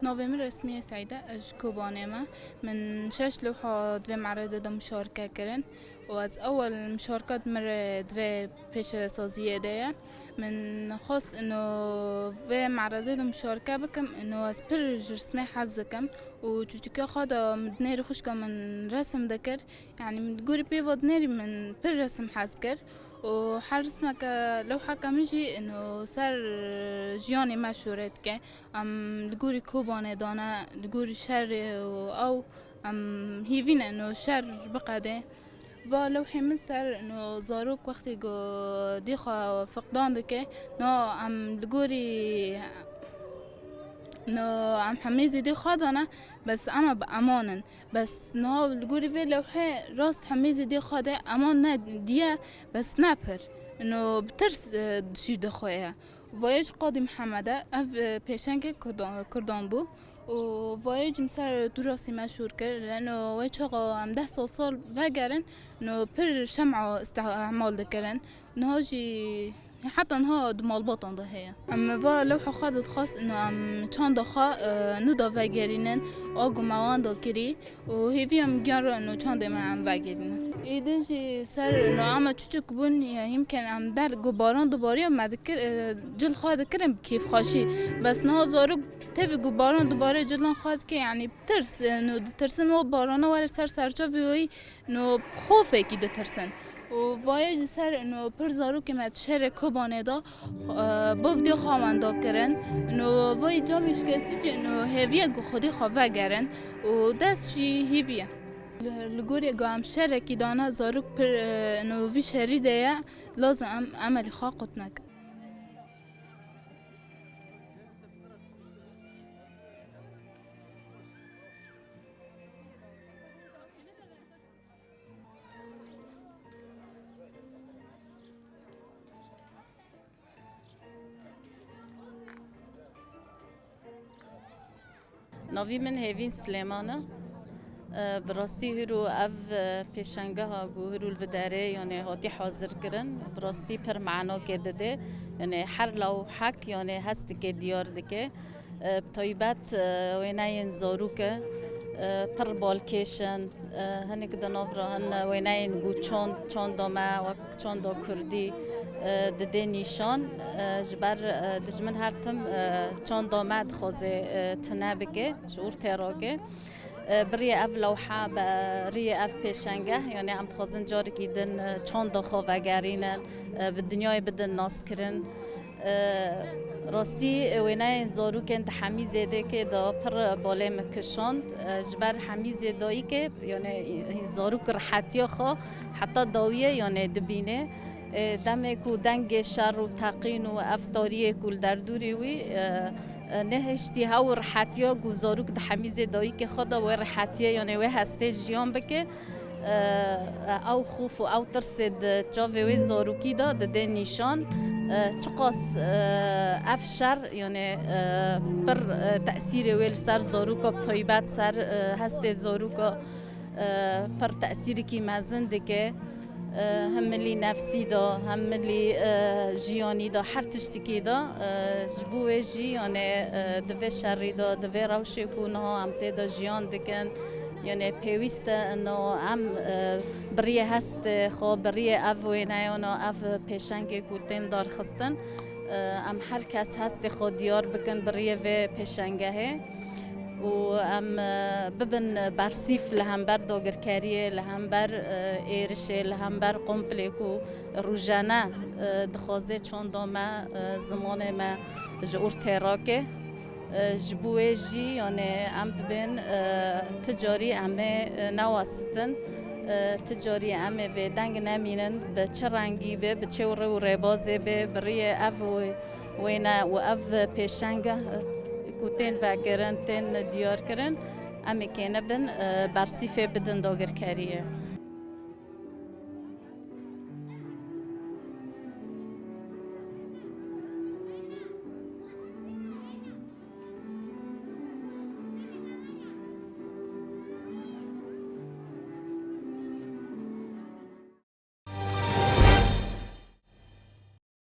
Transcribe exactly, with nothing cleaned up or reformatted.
Navê min Resmiye Seîd e, ez ji Kobanê me. Min şeş lewha di vê meredê de muşareke kirin û ez ewel muşareka di min re di vê pêşesaziyê de ye. Min xwest ino vê meredê de muşareke bikim, ino ez pir ji rismê hez dikim û çûçika xwe de min dinêrî xwişka min resim dikir. Yanî min li gorî pêva dinêrî min pir resim hez kir û her rismeke lewheke min jî ino ser jiyanê me şûre dike. Em li gorî Kobanê dane, li gorî şerê û ew em hêvî ne ino şer biqede. Va lewhê min ser ino zarok wextê ku dê xwe fiqdan dike, no em li gorî no em hemê zêdê xwe dane, bes em bi eman in. Bes niha li gorî vê lewhê rast hemê zêdê xwe de eman ne diye, bes ne pir. Ino bi tirs, e, şîrde xwe ye. Vayê ji Qadî Mihemed e, ev, e, pêşengê Kurdan, Kurdan bû. Û vayê ji min ser Tûrasî meşhûr kir. Leno wê çaxa em deh sal sal vegerin, no pir şem'a îstîmal dikirin. Niha jî heta niha di malbatan de heye. Em va lewha xwe dixwest, ino em çanda xwe, e, nû da vegerînin, a ku me wan da kirî. Û hêviya min giyan re ino çandê me em vegerînin. Êdin jî ser ino em çûçik bûn, ya hîmken em der ku baran dibariya me dikir, e, cil xwe dikirin bi kêfxweşî. Bes niha zarok tevî ku baran dibare cilan xwe dike, yanî tirs, e, ino ditirsin wa barana were ser serçavê wî, ino xofekî ditirsin. Û vayê ji ser ino pir zarokê me di şerê Kobanê de, e, bov dê xwe wenda kirin. Ino vayê camî şikestî jî ino hêviye ku xwedî xwe vegerin û dest jî hêviye. Li, li gorî ku em şerekî dane, zarok pir, e, ino vî şerî de ye, lazim em emelî xwe qut nekin. Navî min Hêvîn Silêman e. E, bi rastî hûr û ev, e, pêşengeha ku hûr û li vê derê, yanê hatî hazir kirin, bi rastî pir manokê dide. Yanê her lawhek, yanê hestike diyar dike. E, bi taybet, e, wêneyên zarok e, e, pir balkêş in. E, hinek di nav re hin wêneyên ku çand, çanda me wek çanda kurdî, e, dide nîşan. E, ji ber, e, dijmin her tim, e, çanda me dixwaze, e, tune bike, ji ûr tê rake. E, bi riyê ev lewha, bi riyê ev pêşenge, yanê em dixwazin carekî din, e, çanda xwe vegerînin, e, bi dinyayê bidin naskirin. E, rastî, e, wêneyên zarokên di hemî zêdekê de pir balê min kişand. E, ji ber hemî zêdayîkê, yanê, e, zarok rihetiya xwe heta dawiyê, yanê, dibîne. E, demê ku dengê şer û teqîn û ev tariyê ku li derdûrê wî, e, e, nehiştî hew rihetiya ku zarok di hemî zêdayîkê xwe de wê rihetiyê, yanê, wê hestê jiyan bike. E, ew xof û ew tirsê di çavê wê zarokî de dide nîşan. E, çiqas, e, ev şer, yanê, e, pir, e, tesîrê wê li ser zaroka, bi taybet ser, e, hestê zaroka, e, pir tesîrikî mezin dike. E, hem milî nefsî de, hem milî, e, jiyanî de, her tiştikî de, e, ji bo wê jî, yanê, e, di vê şerî de, di vê rewşê ku niha em tê de jiyan dikin, Yanê pêwîst e ino em, e, bi riyê hestê xwe, bi riyê ev wêneyana, ev pêşengê ku tên darxistin, e, em her kes hestê xwe diyar bikin bi riyê vê pêşengehê û em, e, bibin bersîf li hember dagirkeriyê, li hember, e, êrişê, li hember komplê ku rojane, e, dixwaze çanda me, e, zimanê me ji ortê rake. E, ji bo wê jî, yanê em dibên, e, ti carî em ê, e, newesitin, e, ti carî em ê vê deng nemînin, bi çi rengî be, bi çi rê û rêbazê be, bi riyê ev û wêne û ev pêşenge, e, ku tên vekirin, tên diyarkirin, em ê kênibin, e, bersîfê bidin dagirkeriyê.